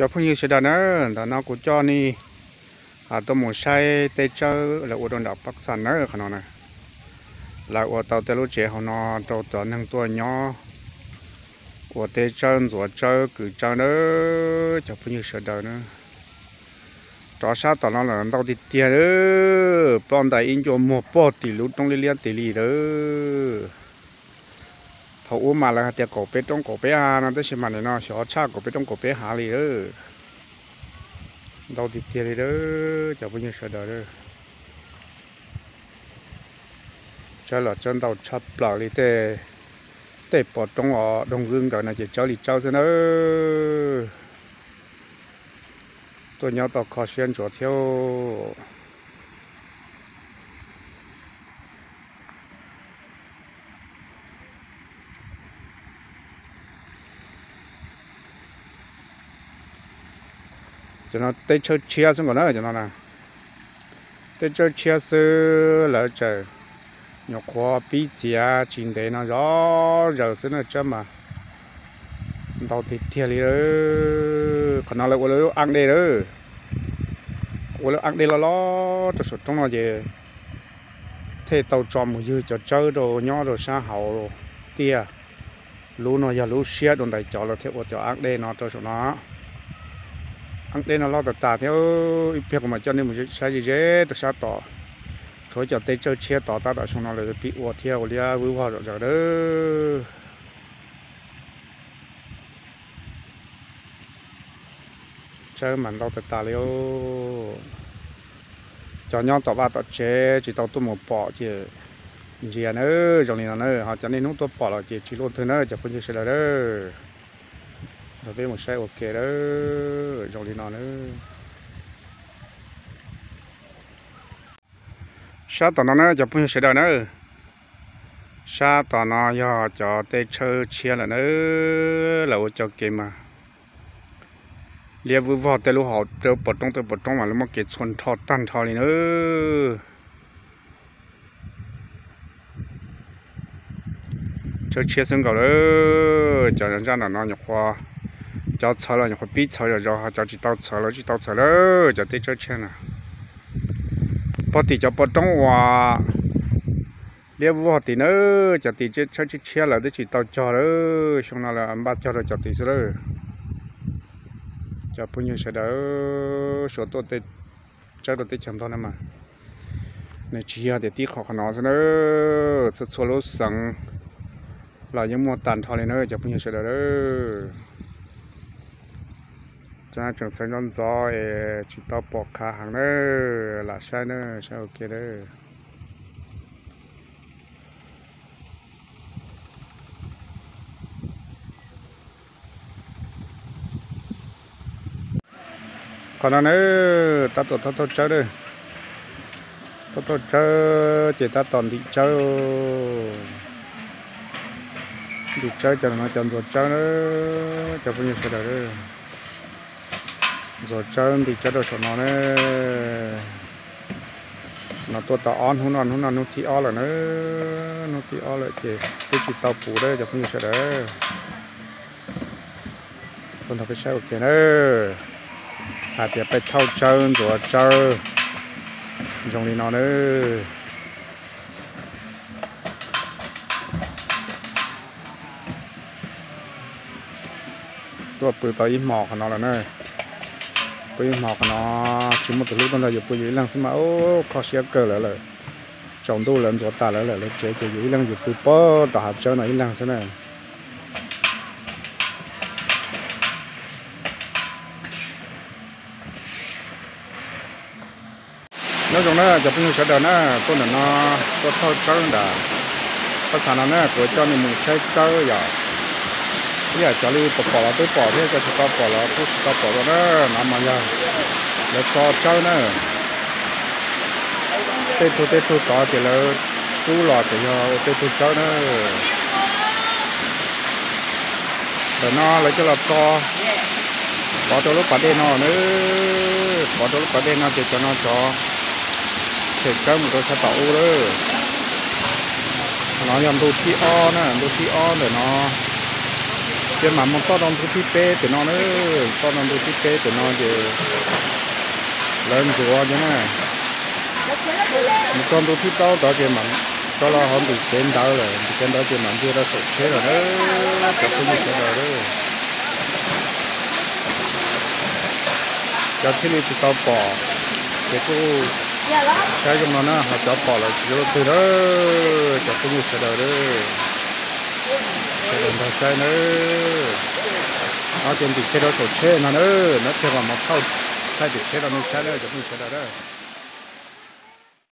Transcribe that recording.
Cov phooj ywg sawv daws na, ntawm no kuv coj nej tuaj mus saib teb tsawb lawv ua rau nram Pab Xas na, qhov no na. Lawv ua tau tej lub tsev hauv no rau cov neeg tuaj nyob ua teb tsawb ntxuav tsawb kws tsawb na, cov phooj ywg sawv daws na. Rov sab tom no lawm ntau tiag tiag, ploj ntais ib ncua muag pog tim lub roob liab liab tis li lawm. Thaum ub mas lawv hais tias kaum peb roob kaum peb hav no, tab sis mas nim no xyov tshaj kaum peb roob kaum peb hav li lawm. Ntau tiag tiag li lawm cov phooj ywg sawv daws. Tsawb los tsawb ntau tshaj plaws li, tej pov roob os doog wb nkawd no ces tsawb li tsawb xwb nawb. Tuaj nyob tau kho siab ntsuav thiab. Cov no teb tshawb tshiab xwb nkaus na, cov no na. Teb tshawb tshiab xwb lawv tseem nyuam qhuav pib txiav tsis ntev no zov zaws xwb na, tsawb mas ntau tiag tiag li. Qhov no lawv ua lub ab dej lawm, ua lub ab dej loj loj rau saum roob no ces thiaj tau tso mus ywg cov tsawb rau nyob rau sab hauv tiaj. Lub no yog lub siab dua ntais cov lawv thiaj ua cov ab dej no rau saum no. Ab dej no loj tas tas thiab, ib pliag kuv mam coj nej mus saib ze ze rau sab tod. Tshuav cov teb tsawb tshiab tod tab tom xyoo no lawv pib ua thiab ua liab vwb vog zom zaws lawm. Tsawb mas ntau tas tas li. Cov nyob tom vaj tom tsev tsis tau tuaj mus pom ces ntsia na, zoo li no na, ho cov niaj hnub tuaj pom los ces tsis luaj twg na cov phooj ywg sawv daws a. Nrog peb mus saib ua ke a, zoo li no na. Sab tom no na cov phooj ywg sawv daws na, sab tom no yog cov teb tshawb tshiab lawm na, lawv ua cov kev mas liab vwb vog tej lub hauv tej lub pov roob tej pov roob mas lawv muab kev txhua nrho tag nrho li na. Tshawb tshiab xwb nkaus lawm, cov zaj nram no nyuam qhuav, cov txhawv los nyuam qhuav pib txhawv zom zaws, ho cov tsis tau txhawv los tsis tau txhawv lawm, cov teb tshawb tshiab na. Pog tim cov pov roob uas liab vog tim na, cov tim tshawb tshiab tshiab lawm twb tsis tau cog lawm, xyoo no lawv npaj cog rau cov tid xwb lawm. Cov phooj ywg sawv daws, suav tuaj tsawb rau teb chaws Nplog no mas nws tsis yog tias tib qho qhov no xwb na, txhua txhua lub xeev los yeej muaj tag nrho li na cov phooj ywg sawv daws a. Tseem txhawv ntxov ntxov es tsis tau pom khav heev na, lam saib na, saib ua ke na. Qhov no na, tab tom thauj thauj tsawb, thauj thauj tsawb ces tab tom ntim tsawb, ntim tsawb cov no cov ntxuav tsawb na, cov phooj ywg sawv daws. Ntxuav tsawb ntim tsawb rau saum no na. No tuaj tau ob hnub no, hnub no hnub thib ob lawm na, hnub thib ob lawm ces twb tsis tau puv na cov phooj ywg sawv daws. Tuaj nrog peb saib ua ke na, hais tias peb thauj tsawb ntxuav tsawb zoo li no na. Tuaj pw tau ib hmos qhov no lawm na, pw ib hmos qhov no, tsis muaj tus hlub tuaj nrog yus pw, yus ib leeg xwb mas ub kho siab kawg lawm lawm. Tsaus ntuj lawv ntxuav tas lawv lawm lawv tsev ces yus ib leeg yus pw pag tom hav tsawb no ib leeg xwb na. Nyob zoo na cov phooj ywg sawv daws na, tuaj ntawm no tuaj thauj tsawb ntawm Pab Xas no na, kuv coj nej mus saib tsawb yom. Ib yam cov li pom pom los twb pom thiab, cov tsis tau pom los kuj tsis tau pom dua na, no mas yog lawv tso tsawb na. Tej tug tej tug tod ces lawv rub los ces yog ua tej tug tsawb na. Ntawm no lawv coj los tso pov rau lub pas dej no na, pov rau lub pas dej no ces cov no cov them tsawb mus rau sab tom ub lawm. Qhov no yog ntu thib ob na, ntu thib ob ntawm no. Ces mam mus txoj rau ntu thib peb pem no na, txoj rau ntu thib peb pem no ces lawv ntxuav ces na, mus txog ntu thib plaub tod ces mam rov los hauv ntim kev ntawd lawm, ntim kev ntawd ces mam ntsia rau saum tsheb lawm na, cov phooj ywg sawv daws. Cov thiaj li tsis tau pom ces kuj saib zoo no na, ho cov pom lawm tsis yuav luaj twg na, cov phooj ywg sawv daws. Sawv daws nrog saib na. No ces ntim kiag rau saum tsheb no na, nab thiaj mam mus thaij tim tsheb rau nej saib na cov phooj ywg sawv daws na.